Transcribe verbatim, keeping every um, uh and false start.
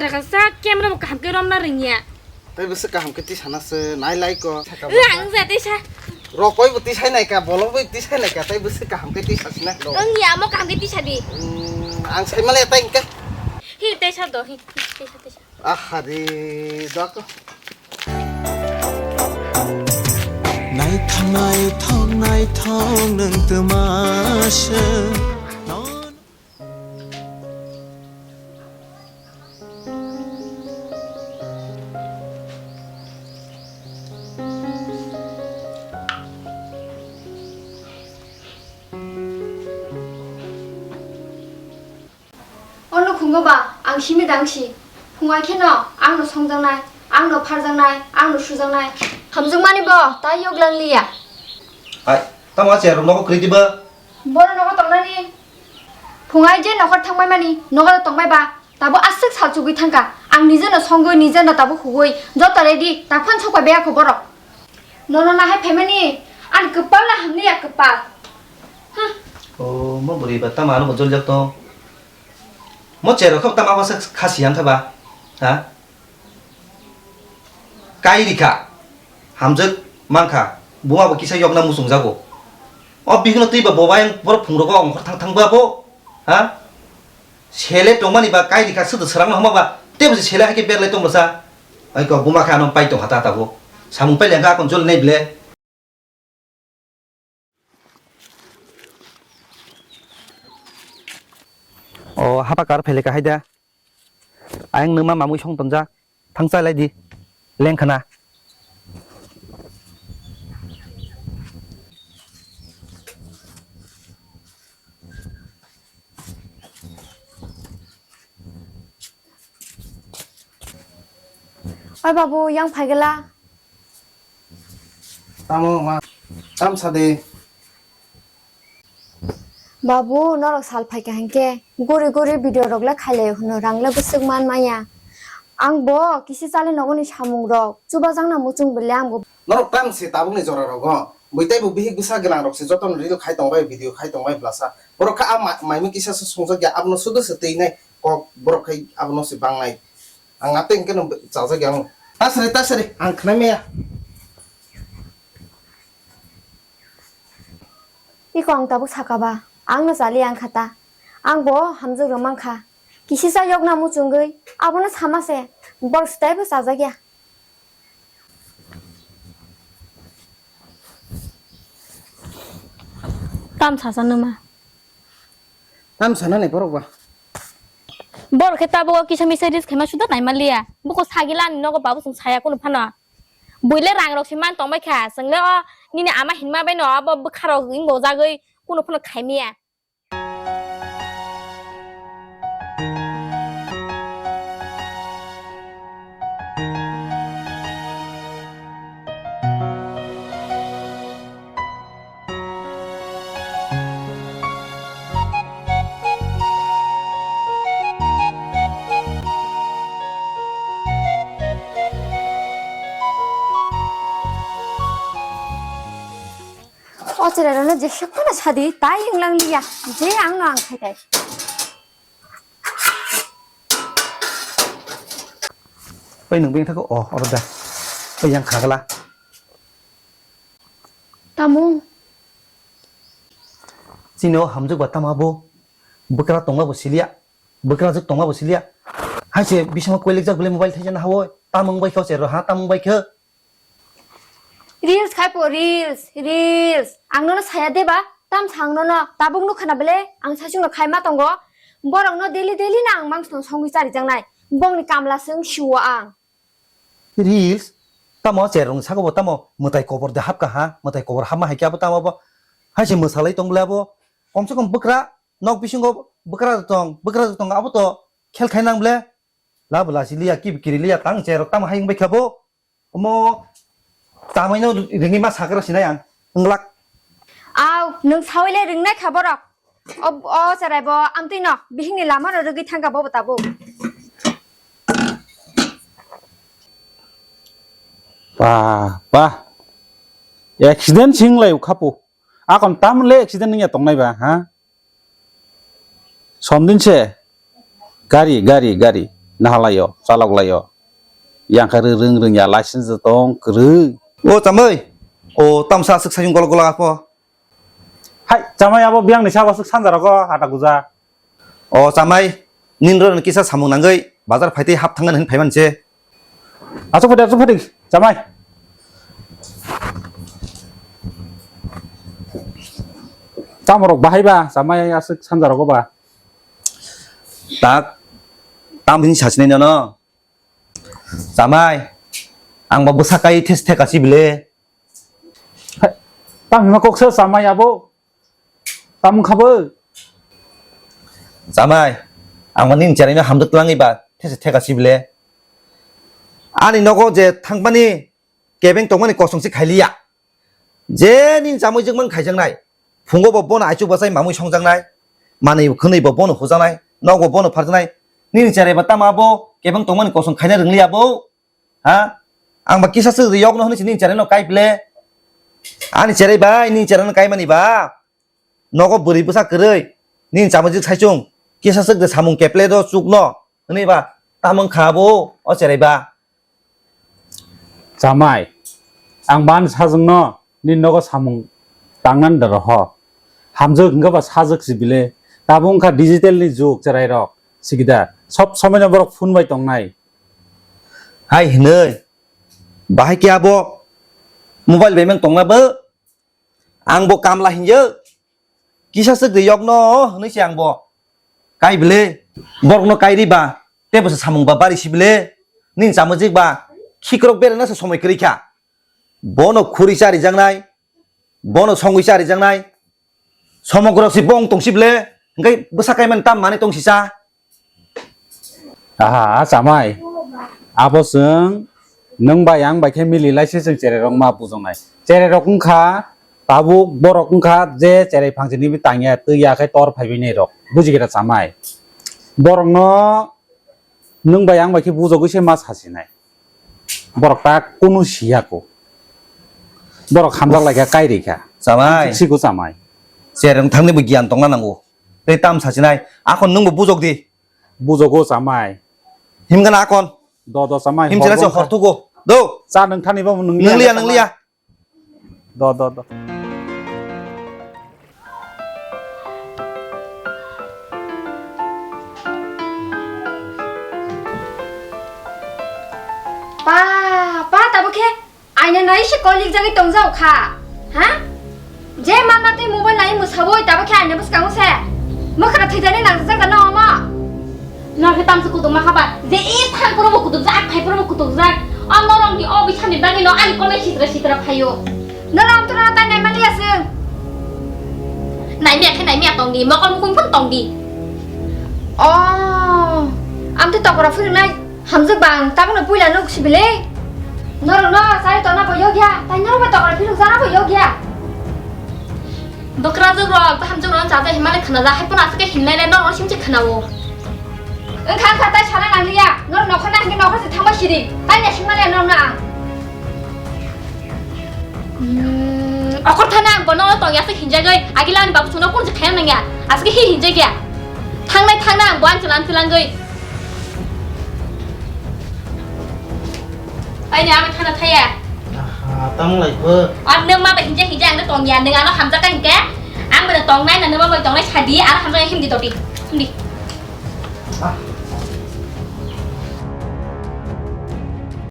Raka sa camera bo kaham khe romna rwngya. Tai bwswk kaham khe tisana se nai lai ko. Ang ja tisa. Rokoi bo tisai nai ka, bolong bo tisai nai ka, tai bwswk kaham khe tisa sina lo. Ang ya mo kaham khe tisa di. Hmm, ang sai male tai ka. Hi tisa do, hi tisa tisa. Ahari, dok. Naithok, naithok, naithok, nwng twma se. Ono khungo ba, ang simi dangsi. Phungai kheno, ang no songjaknai, ang no pharjaknai, ang no sujaknai. Hamjakmani bo, tai yoklang liya. Hai, tamo ache rok nogo kwrwi diba? Bono nogo tongnani. Phungai je nokhor thangbai mani, nogo tongbai ba. Tabo aswk sal chugwi thangka. Ang nijeno songwi, nijeno tabo hugwi. Joto ready, taphano sokbai baya kho borok. Nono nahai phaimani, ani kwpal na hamni ya kwpal. Hmm. O, mo bwrwi ba tamo ano bo joljak to. Mo cherok khok tamo abo se khasi yang kha ba. Ha? Kai rikha. Hamjak mankha. Buma bo kisa yokna muchung jago. O bihikno twi ba boba yang borok phungrok o ongkhor thang thang ba bo. Ha? Sele tongmani ba kai rikha, sudu srangno homa ba, tebo se sele hai khe berlai tong bwsa. Ai ko buma khe ano pai tong hata hata bo. Samung pai lengkha akon jol nei ble. O hapa kar phele ka hai da. Ayang numa mamui song tonjak. Thang chai lai di. Leng khana. Oi babu, yang phaigala. Tamo ma, tam sade. Babu, norok sal phaikha hinkhe guri guri video rok le khailai hwno, rang le bwswk man maya. Ang bo kisi chali nogoni samung rok chubajakna muchung bele ang bo. Norok tam se tabukni jora rogo. Bui tei bo bihik bwsa gwnang rok se jotono reel khai tongbai, video khai tongbai blasa. Borok kha a ma-, maimung kisa se songjakya, abono sudu se twi nai kok, borok khai abono se bangnai. Ang ateng keno chajakya ang. Tasari, tasari, ang khnai maya. Iko ang tabuk saka ba, ang no chali ang kha ta. Ang bo hamjwk rwmang kha. Kisisa yokna muchungwi, abono sama se, borok swtaibo chajakya. Tam sasa numa. Tam sana ni borok ba. Borok khe tabuk o kisa misa risk khaima suda naima liya. Buko sagila ani nogo babu sung saya kunu phano. Buile rang rok si man tong bai kha. Swngle o nini ama hinma bai no abo bwkha rok wng bo jagwi kunu phano khaimiya. O chwrairokno jeswk phano sadi, tai wnglang liya, je ang no ang khai tai. Oi, nwng bini thago, o, oro da. Oi, yang khagala. Tamo? Chini o hamjwk ba tamo abo? Bwkra tongma bo siliya, bwkrajwk tongma bo siliya. Hai se bisingo koilikjak bwle mobile thaijana hawoi. Tamung bai khe o chwrairok ha, tamung bai khe. Reels khai po, reels, reels. Ang nono saya de ba? Tam sa ang nono. Tabuk nukha na bele? Ang saichung no khai ma tongo. Borok no daily, daily na ang mangso no songwi charijaknai. Bongni kamla se wng siwo ang. Reels? Tamo cherwng saka bo tamo mwtai kobor de hapka ha? Mwtai kobor hapma hai khe abo tamo bo? Hai se mwsalai tong bole abo. Kom se kom bwkra, nok bisingo bwkra tong, bwkra tong abo to khel khai nang bole. Labo lasi liya, kibi kiri liya, tang cherok tamo hai wngbai kha bo. Omo tamaino ringwi ma sakra sinai ang, wnglak. Aw, nwng sawi le ringnai kha borok. O, o cherai bo amtwi no, bihikni lama no rwgwi thangkha bo bo tabuk. Ba, ba. Accident sing lai khapu. Akon tam le accident nungya tongnai ba, ha? Somdin se gari, gari, gari. nahalaio, chaloklaio. Yang khe rwng rwngya license tong kwrwi. O chamai, o tamsa aswk sayung golok golok apo. Hai, chamai abo biyang ni sabo aswk sanja rogo hata guja. O chamai, nini rok kisa samung nangwi bazar phaitwi hap thangna hin phaiman se. Aswk phadi, aswk phadi, chamai. Chamorok bahai ba, chamai aswk sanja rogo ba. Tak, tam hin sachini nono. Chamai, ang ba bwsa kai thes theka si bile. Hai, tam hima kok sa chamai abo. Tam kha bo. Chamai, ang ba nini cherai no hamjak twlangwi ba thes theka si bile. Ani nogo je thangmani kebeng tongmani kosong si khailiya. Je nini chamui jwkmang khaijaknai. Phungo bo bono aichuk bwsai mamui songjaknai. Manwi khwnwi bo bono hujaknai. Nogo bono pharjaknai. Nini cherai ba tamo abo kebeng tongmani kosong khaina rwngliya bo. Ha? Ang ba kisa swk riyok no hwnwi si nini cherai no kai ple. Ani cherai bai nini cherai no kai mani ba. Nogo bwrwi bwsa kwrwi. Nini chamui jwk saichung. Kisa swk de samung keple do chuk no. Hwnwi ba tamo wngkha bo o cherai ba. Chamai, ang ban sajwkno nini nogo samung tangnani da roho. Hamjwk hwnkhe ba sajwk si bile. Tabuk wngkha digital ni jug cherai rok. Sikida, sob somoi no borok phone bai tongnai. Hai hwnwi, bahai khe abo mobile bai mang tongna bo? Ang bo kamla hinjak. Kisa swk de yok no hwnwi se ang bo. Kai bile, borok no kai ri ba, tei bo se samung ba bari si bile. Nini chamujik ba, khikrok bere na se somoi kwrwi kha. Bono khuri cha rijaknai, bono songwi cha rijaknai. Somogro si bong tong si bile, hwnkhe bwsa kai man tam manwi tong si cha. Aha, chamai. Abo chwng nwng bai ang bai khe mili lai se chwng cherai rok ma bujongnai. Cherai rok wngkha tabuk borok wngkha je cherai phang chini bi tangya twi ya khe tor phai bini rok. Buji khe da chamai. Borok no nwng bai ang bai khe bujogwi se ma sa sinai. Borok ta kunu siya ko. Borok hamjak lai kha kai ri kha. Chamai. Siko chamai. Cherai rok thangni bo giyan tongna nango. Tei tam sa sinai. Akhon nwng bo bujok di. Bujogo chamai. Himgana akon. Do, do, chamai. Himchila se horthugo. Do. Cha nwng thani bo nwng liya, nwng liya. Do, do, do. Pa, pa, tabuk khe. Aina nai se kolik jagwi tongjao kha. Ha? Je mama tei mobile nai mwsawoi tabo khe aina bwskango se. Mwkhra thwijani nangjak da no omo. Nor khe tamsa kutung ma khaba. Je e thang poro bo kutung jak, thai poro bo kutung jak. O norok ni o bisani bagwi no ani konai sitra sitra phaio. Nor amtwra tai nai maliya se. Nai miya khe nai miya tong di, mokol mukhung phun tong di. Oh, amtwi tokora phwrwngnai. Hamjwk bang, tabukno puila nuk sibili. Norokno chari tongna bo yokya, tai norokbo tokra philuk jana bo yokya. Bwkrajwk rok, tei hamjwk rok chajak hinmani khwnajak, hai phano aswk khe hinlainai norokno simse khwnao. Wngkha wngkha tai sana nangliya, norok nokhorna hwnkhe nokhorse thangbai sidi, tai naisingmani norokno ang. Hmm, okhor thana ang bono tongya se hinjagwi, agila ani babu chwngno kunse khayang nangya, aswk hi hinjagya. Thangnai thangna ang bo ang chwlang chwlangwi. Aini ama thana thaya. Aha, tamo lai pho. Ar nang ma ba hinja hinja ang tongya, nang ano hamjak ka hinke. Ang bada tongnai na nang ma ba tongnai sadi, ar hamjak himdi toti. Himdi. Ah.